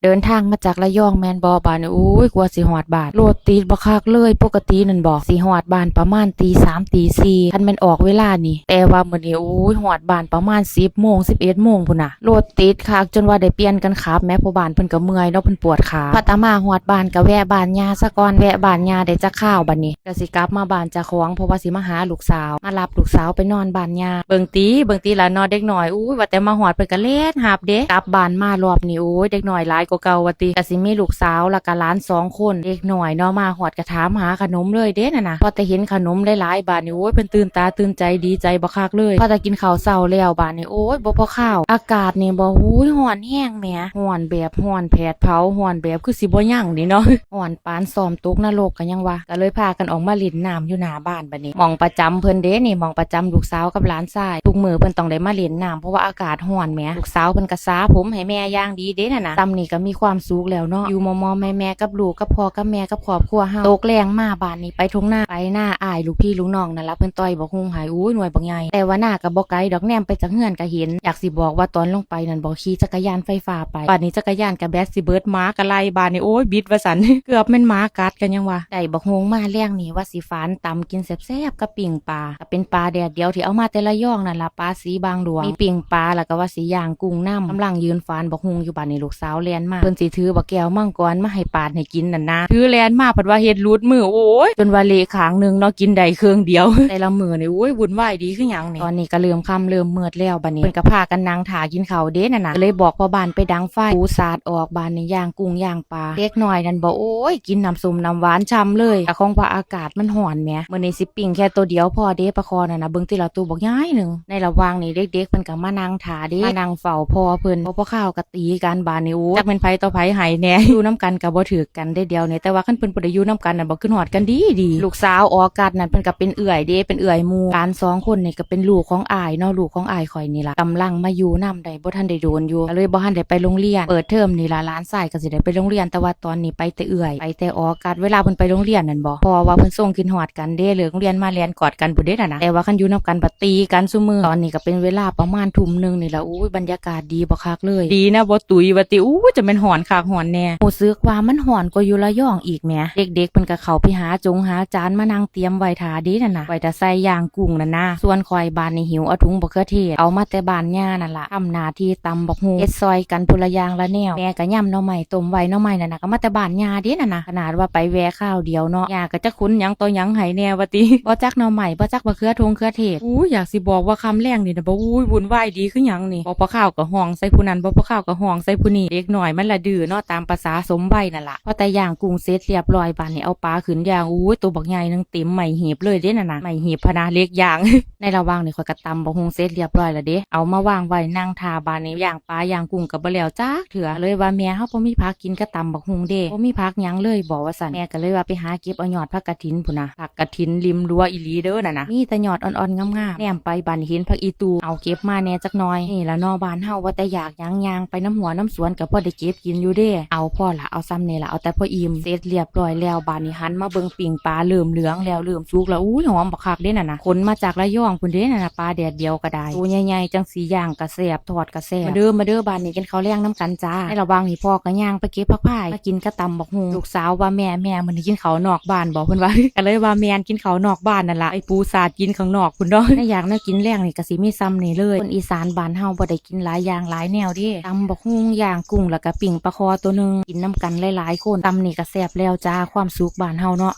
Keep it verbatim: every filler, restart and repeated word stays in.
เดินทางมาจากระยองแม่นบ่ บาดนี้ โอ้ย กว่าสิฮอดบ้าน รถติดบักคักเลย ปกตินั่นบ่ สิฮอดบ้านประมาณตีสามตีสี่ คันแม่นออกเวลานี่ แต่ว่ามื้อนี้ โอ้ย ฮอดบ้านประมาณสิบโมง สิบเอ็ดโมงพุ้นน่ะ รถติดคัก จนว่าได้เปลี่ยนกันขับแหม พ่อบ้านเพิ่นก็เมื่อยเนาะ เพิ่นปวดขา พาตามาฮอดบ้านก็แวะบ้านย่าซะก่อน แวะบ้านย่าได้จักคาว บาดนี้ ก็สิกลับมาบ้านเจ้าของ เพราะว่าสิมาหาลูกสาว มารับลูกสาวไปนอนบ้านย่า เบิ่งติ เบิ่งติล่ะเนาะ เด็กน้อย อู้ย ว่าแต่มาฮอดเพิ่นก็แล่นฮับเด้ กลับบ้านมารอบนี้ โอ้ย เด็กน้อยหลายกว่าเก่าว่าติ ก็สิมีลูกสาวแล้วก็หลานสองคน เด็กน้อยเนาะ มาฮอดก็ถามหาขนมเลยเด้นั่นน่ะ พอแต่เห็นขนมหลายๆ บาดนี้ โอ้ย เพิ่นตื่นตาตื่นใจดีใจบักคักเลย พอแต่กินข้าวเช้าแล้วบาดนี้ โอ้ย บ่พอคาว อากาศนี่บ่ หูย ร้อนแฮงแหม ร้อนแบบร้อนแผดเผา ร้อนแบบคือสิบ่ยั้งนี่เนาะ ฮ้อนปานซ้อมตกนรกก็ยังว่า ก็เลยพากันออกมาเล่นน้ำอยู่หน้าบ้านบัดนี้ หม่องประจำเพิ่นเด้นี่ หม่องประจำลูกสาวกับหลานชาย ทุกมื้อเพิ่นต้องได้มาเล่นน้ำ เพราะว่าอากาศฮ้อนแหม ลูกสาวเพิ่นก็สระผมให้แม่อย่างดีเด้นั่นน่ะ ส่ำนี่ก็มีความสุขแล้วเนาะ อยู่มอมๆแม่ๆกับลูกกับพ่อกับแม่กับครอบครัวเฮา ตกแลงมาบ้านนี้ไปท่งนา ไปนาอ้ายลูกพี่ลูกน้องนั่นล่ะ เพิ่นต่อยบักฮุ่งให้ อู้ย หน่วยบักใหญ่ แต่ว่านาก็บ่ไกลดอก แนมไปจากเฮือนก็เห็น อยากสิบอกว่าตอนลงไปนั่นบ่ ขี่จักรยานไฟฟ้าไป บาดนี้จักรยานก็แบตสิเบิด หมาก็ไล่ บาดนี้ โอ้ย บิดว่าซั่น เกือบแม่นหมากัดกันยังว่า ได้บักฮุ่งมาแลงนี่ว่าสิฝานตำกินแซ่บๆกับปิ้งปลา ก็เป็นปลาแดดเดียวที่เอามาแต่ระยองนั่นล่ะ ปลาสีบางหลวง มีปิ้งปลาแล้วก็ว่าสิย่างกุ้งนำ กำลังยืนฝานบักฮุ่งอยู่ บาดนี้ลูกสาวแล่นมา เพิ่นสิถือบักแก้วมังกรมาให้ปาดให้กินนั่นนะ ถือแล่นมาเพิ่นว่าเฮ็ดหลุดมือ โอ้ย จนว่าเละข้างหนึ่งเนาะ กินได้เครื่องเดียว แต่ละมื้อนี่ โอ้ย วุ่นวายดีคือหยังนี่ ตอนนี้ก็เริ่มค่ำเริ่มมืดแล้ว บาดนี้เพิ่นก็พากันนั่งถ่ากินข้าวเด้นั่นน่ะ ก็เลยบอกพ่อบ้านไปดังไฟ ปูสาดออก บาดนี้ย่างกุ้งย่างปลา เด็กน้อยนั่นบ่ โอ้ย กินน้ำส้มน้ำหวานช่ำเลย แต่ของว่าอากาศมันฮ้อนแหม มื้อนี้สิปิ้งแค่ตัวเดียวพอเด้ ปลาคอนั่นน่ะ เบิ่งติล่ะ ตัวบักใหญ่หนึ่ง ในระหว่างนี้เด็กๆเพิ่นก็มานั่งถ่าเด้ มานั่งเฝ้าพ่อเพิ่น พอพ่อข้าวก็ตีกัน บาดนี้ โอ้ย จักแม่นไผต่อไผให้แหน่ อยู่นำกันก็บ่ถืกกันเด้เดี๋ยวนี้ แต่ว่าคันเพิ่นบ่ได้อยู่นำกันน่ะ บ่ คือฮอดกันดีดี ลูกสาวออกัสนั่นเพิ่นก็เป็นเอื้อยเด้ เป็นเอื้อยหมู่ หลานสองคนนี่ก็เป็นลูกของอ้ายเนาะ ลูกของอ้ายข่อยนี่ล่ะ กำลังมาอยู่นำได้บ่ทันได้โดนอยู่ ก็เลยบ่ทันได้ไปโรงเรียน เปิดเทอมนี่ล่ะหลานชายก็สิได้ไปโรงเรียน แต่ว่าตอนนี้ไปแต่เอื้อย ไปแต่ออกัส เวลาเพิ่นไปโรงเรียนนั่นบ่ พ่อว่าเพิ่นส่งขึ้นฮอดกันเด้ เลิกโรงเรียนมาแล่นกอดกันพุ้นเด้นั่นน่ะ แต่ว่าคันอยู่นำกันบัดตีกันซุมื้อ ตอนนี้ก็เป็นเวลาประมาณทุ่มหนึ่งนี่ล่ะ อู้ย บรรยากาศดีบักคักเลย ดีนะบ่ตุยว่าติ อู้ย จะแม่นฮ้อนคักฮ้อนแน่ รู้สึกว่ามันฮ้อนกว่าอยู่ระยองอีกแหม เด็กๆเพิ่นก็เข้าไปหาจงหาจานมานั่งเตรียมไว้ถ่าเด้นั่นน่ะ ไว้ถ่าใส่ย่างกุ้งนั่นนะ ส่วนข่อยบาดนี้หิวเอาถุงบักเขือเทศ เอามาแต่บ้านย่านั่นล่ะ ทำหน้าที่ตำบักฮุ่ง เฮ็ดซอยกันพุ้นละอย่างละแนว แม่ก็ยำหน่อไม้ต้มไว้ หน่อไม้นั่นน่ะก็มาแต่บ้านย่าเด้นั่นน่ะ ขนาดว่าไปแวะคราวเดียวเนาะ ย่าก็จักขนหยังต่อหยังให้แน่ว่าติ บ่จักหน่อไม้ บ่จักบักเขือทงเขือเทศ อู้ย อยากสิบอกว่าค่ำแลงนี่นะบ่ อู้ย วุ่นวายดีคือหยังนี่ บ่ปลาข้าวก็ฮ้องใส่ผู้นั้น บ่ปลาข้าวก็ฮ้องใส่ผู้นี้ เด็กน้อยมันละดื้อเนาะ ตามประสาสมวัยนั่นล่ะ พอแต่ย่างกุ้งเสร็จเรียบร้อย บาดนี้เอาปลาขึ้นย่าง อู้ย ตัวบักใหญ่หนึ่งเต็มไม้หีบเลยเด้นั่นน่ะ ไม้หีบพะนะ เหล็กย่าง ในระหว่างนี้ข้อยก็ตำบักฮุ่งเสร็จเรียบร้อยแล้วเด้ เอามาวางไว้นั่งถ่า บาดนี้ย่างปลาย่างกุ้งก็บ่แล้วจักเทื่อ เลยว่า แม่ เฮาบ่มีผักกินกับตำบักฮุ่งเด้ บ่มีผักหยังเลยบ่ ว่าซั่น แม่ก็เลยว่าไปหาเก็บเอายอดผักกะถินพุ้นน่ะ ผักกะถินริมรั้วอีหลีเด้อนั่นน่ะ มีแต่ยอดอ่อนๆงามๆ แนมไปบาดนี้เห็นผักอีตู่ เอาเก็บมาแน่จักหน่อย นี่ล่ะเนาะ บ้านเฮาว่าแต่อยากหยังย่างไปนำหั้วนำสวนก็พอได้เก็บกินอยู่เด้ เอาพอละ เอาส่ำนี่ล่ะ เอาแต่พออิ่ม เสร็จเรียบร้อยแล้ว บาดนี้หันมาเบิ่งปิ้งปลาเริ่มเหลืองแล้ว เริ่มสุกแล้ว อู้ย หอมบักคักเด้นั่นน่ะ ขนมาจากระยองพุ้นเด้นั่นน่ะ ปลาแดดเดียวก็ได้ ตัวใหญ่ๆจั่งซี้ย่างก็แซ่บ ทอดก็แซ่บ มาเด้อ มาเด้อ บาดนี้กินข้าวแลงนำกันจ้า ในระหว่างนี้พ่อก็ย่างไปเก็บผักพายมากินกับตำบักฮุ่ง ลูกสาวว่า แม่ แม่ มื้อนี้กินข้าวนอกบ้านบ่ เพิ่นว่า ก็เลยว่า แม่น กินข้าวนอกบ้านนั่นล่ะ ไปปูสาดกินข้างนอกพุ้นเนาะ ในอยากแนวกินแลงนี่ก็สิมีส่ำนี่เลย คนอีสานบ้านเฮาบ่ได้กินหลายอย่างหลายแนวเด้ ตำบักฮุ่ง ย่างกุ้ง แล้วก็ปิ้งปลาคอตัวหนึ่ง กินนำกันหลายๆคน ส่ำนี่ก็แซ่บแล้วจ้า ความสุขบ้านเฮาเนาะ